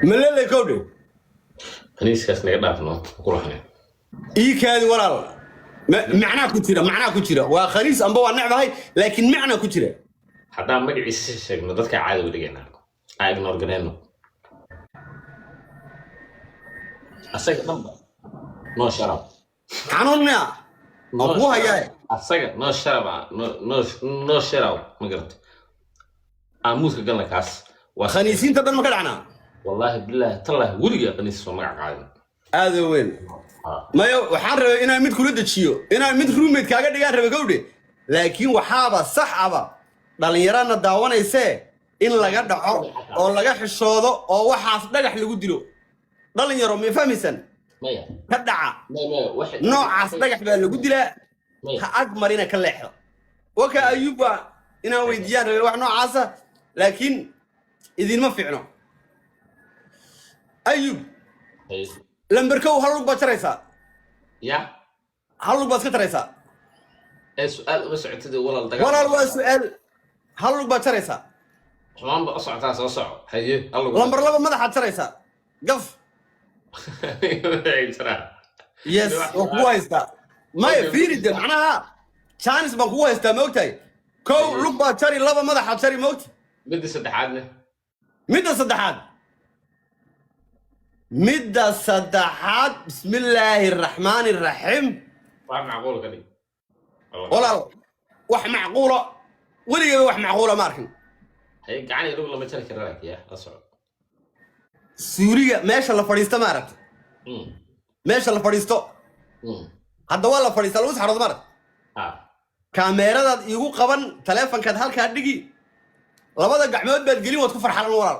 Malele kowdhe. Khaniiskaas naga dhaafno kulaxne. Ii kaadi walaal. Macnaa ku jira, macnaa ku jira. Waa khaniis amba waa necbahay, laakiin macnaa ku jira. Haddaan magaciisa sheegno, dadka caadi u dhigaynaa, aa ignore gareyno asaga dhanba. No sharab. Xanuun miya waa kugu hayaa? Asaga no sharab ah, no, no, no sharab, ma garata? Aamuuska galna kaas waa. Khaniisiinta dhan ma ka dhacnaa? Wallaahi, bilaahi, tallaahi, weligaa khaniis soo magac qaadin. Aada u weyn. Maya, waxaan rabay inaan mid kula dejiyo, inaan mid roommate kaaga dhigaan rabay gowdhe, laakiin waxaaba sax aba dhallinyarana daawanaysee in laga dhaco oo laga xishoodo oo waxaas dhagax lagu dilo. Dhalinyaro, ma fahmaysaan? Maya. Ka dhaca. Maya, maya, waxay Noocaas dhagax baa lagu dilaa. Maya. Ha ag marina, ka leexdo. Waka Ayuub baa inaan weydiiyaan rabay wax noocaasa, laakiin idinma fiicno, Ayub. Haye. Lamber kow, hal lug baad jaraysaa. Ya? Hal lug baad iska taraysaa. Ee su-aal uma socotid, walaal, dagaal. Walaal, waa su-aal. Hal lug baad jaraysaa. Xumaan ba u socotaa, soo soco. Haye, hal lug. Lamber laba, madaxaad jaraysaa, gaf. Jaraa. Yes, waa kugu haystaa. Maya, fiiri de, macnaha chance baan kugu haystaa, ma ogtahay? Kow, lug baad jari. Laba, madaxaad jari, ma ogtahay? Midda saddexaadna? Midda saddexaad, midda saddexaad, bismillaahi araxmaani araxiim. Wax macquul ka dhig. Walaal, wax macquula weligaba wax macquula ma arkin. Haye, gacan iyo lug lama jari kara, laakiin ya la soco. Suuriga meesha la fadhiisto, ma aragta? Meesha la fadhiisto. Hadda waa la fadhiistaa, lagu saxroodo, ma aragta? Ah. Kaameeradaad iigu qaban, taleefankaad halkaa dhigi, labada gacmood baad gelin, waad ku farxalan, walaal.